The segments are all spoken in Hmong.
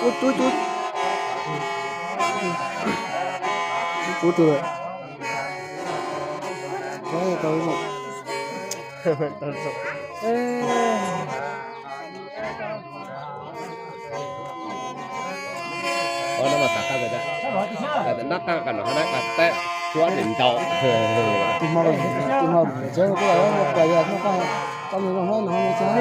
Ub, ub, ub. Ub, ub. Ua no mas xav qab, nab qab qab no qab nab qab teb cuab niam ntau. Tus hmo, tus hmo tsev kuj los kuas yog nab qab, koj mus zoo hlob no tsev.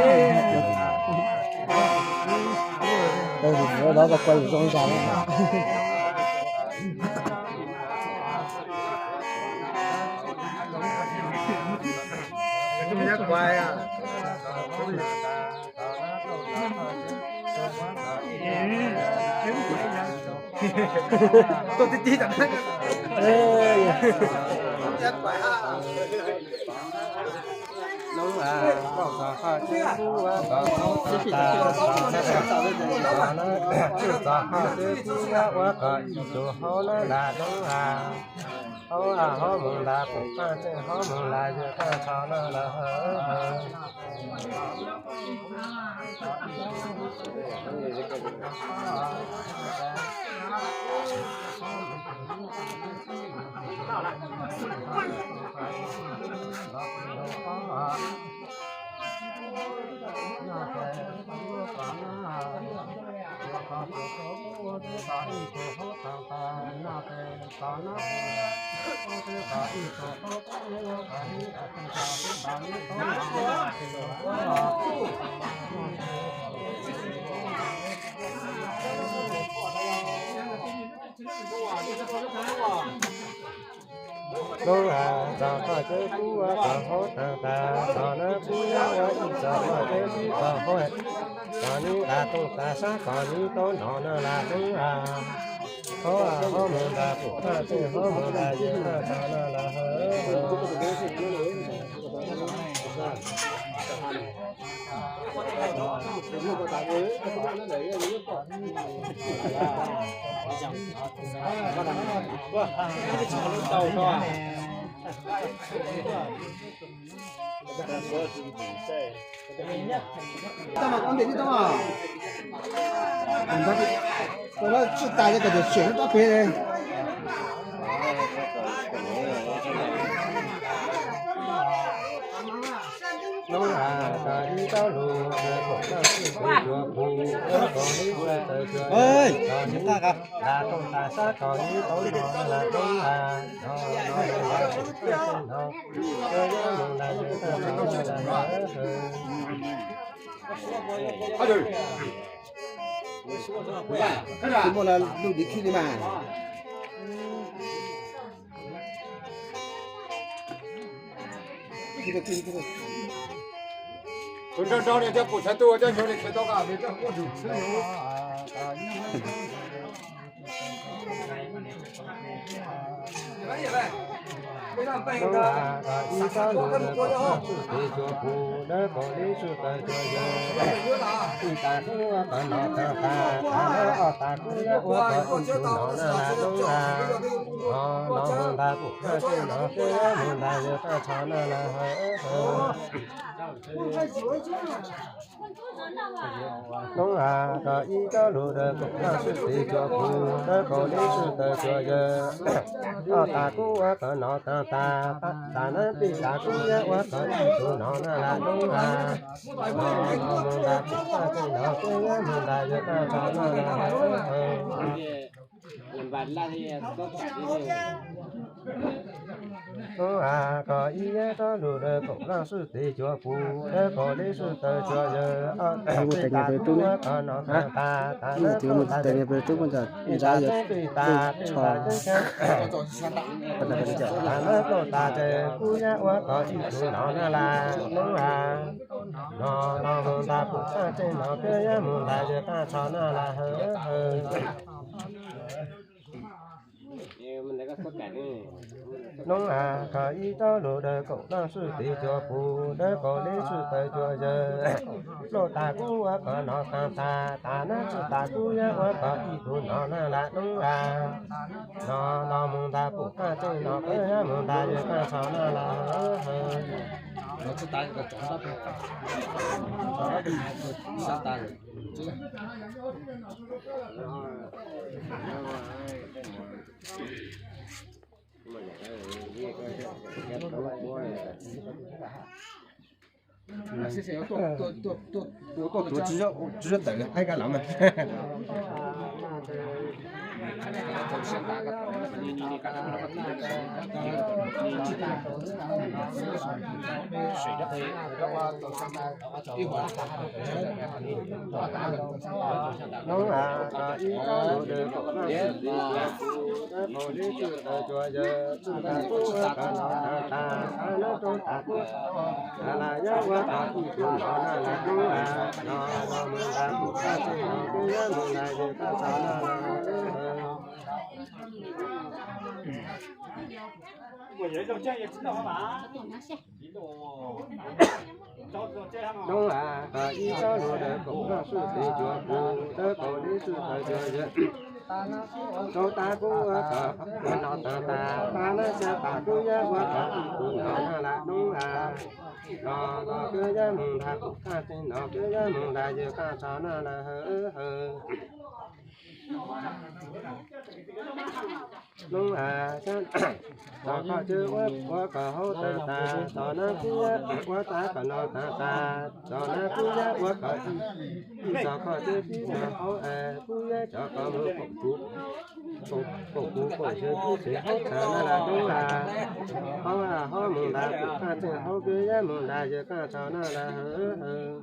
Los kuas zoo zam. Hov mus ntas pum paj tseej, hov mus ntas yawg tag nrho na lawm. Lub hav zog toj cwb kub ua kom hauv tag tas, txog na kub ua ib txog toj cwb kub txog hauv, kom nws nqa tooj tas sab kom nws tau noj na lam lub hav. Hov, hov mus ntas pum paj tseej, hov mus ntas yawg tag nrho na lam hav. Tau mas, koj ntes tib tau mas. Tau mas, tswj tas li kom tias xyem lub rab pem. Lub hav zog ib taub lug, kom tau swj pem cuag pum, kom lub hav tawg cuag yawg, kom nws nqa tooj tas sab kom nws tau noj na lub hav. Tus muaj lub dim khib li mas. Kuv nrog nrog niag coj pum tshav tuaj coj nrog niag khiav tau qab pem coj kuj tus. Lub hav zog ib taub lug, kom tau swj pem cuag pum, dawb paug li swj tawg cuag yawg. Ib tas kub ua kom noj tag tas, tas na ob tas kub ua kom ib tug noj na lam lub hav. Noj noj mus ntas pum paj tseej, noj kub mus ntas yawg tag nrho na lam hav. Lub hav zog ib taub lug, kom tau swj pem cuag pum, dawb paug li swj tawg cuag yawg. Ob tas kub ua kom noj tag tas, tas na peb tas kub ua kom ib tug noj na lam lub hav. Noj noj mus ntas pum paj tseej, noj kub mus ntas yawg tag nrho na lam hav. Nub a, koj ib yab rov lug dawb kaum leej swj tiv cuag puv, dawb kaum li swj tawm cuag yawg, ob peb tas kub ua koj no tas tas nab tuj tas tseeb tas tseeb tas tseeb tas tseeb tas nab tuj tas tseeb kub yab ua koj ib tug no na las nub a. No los mus ntas pum qaj tseej no kub yab mus ntas yawg qaj tsho na las hawv hawv. Nub a, koj ib rov lug dawb kaum leej swj tiv cuag puv, dawb kaum li swj tawm cuag yawg, pluj tas kub ua koj no tas tas tas nab tuj tas kub yab ua koj ib tug no na las nub a. No los mus ntas pum qaj tseej no kub yab mus ntas yawg qaj tsho na las hawv hawv. Tuav tsis tawm, aib kab lawm mas. Nub a, koj ib rov lug dawb kaum leej swj tiv cuag puv, dawb kaum li swj tawm cuag yawg, pluj tas kub ua koj no tas tas tas nab tuj tas kub tas las yab ua koj ib tug no na las nub a. No los mus ntas pum qaj tseej no kub yab mus ntas yawg qaj tsho na las hawv hawv. Nub a, koj ib rov lug dawb kaum leej swj tiv cuag puv, dawb kaum li swj tawm cuag yawg, pluj tas kub ua koj no tas tas tas nab tuj tas kub yab ua koj ib tug no na las nub a. No los kub yab mus ntas pum qaj tseej no kub yab mus ntas yawg qaj tsho na las hawv hawv. Nub a, txog koj tsev ua koj haub tas tas, txog nab kub yab ua tas koj no tas tas, txog nab kub yab ua koj ib, txog koj tsev pib no haub es kub yab coj koj mus kaum puv, kaum puv kaum xyoo kub xyoo haub tas na las nub a. Haub a haub mus ntas pum qaj tseej haub kub yab mus ntas yawg qaj tsho na las hawv hawv.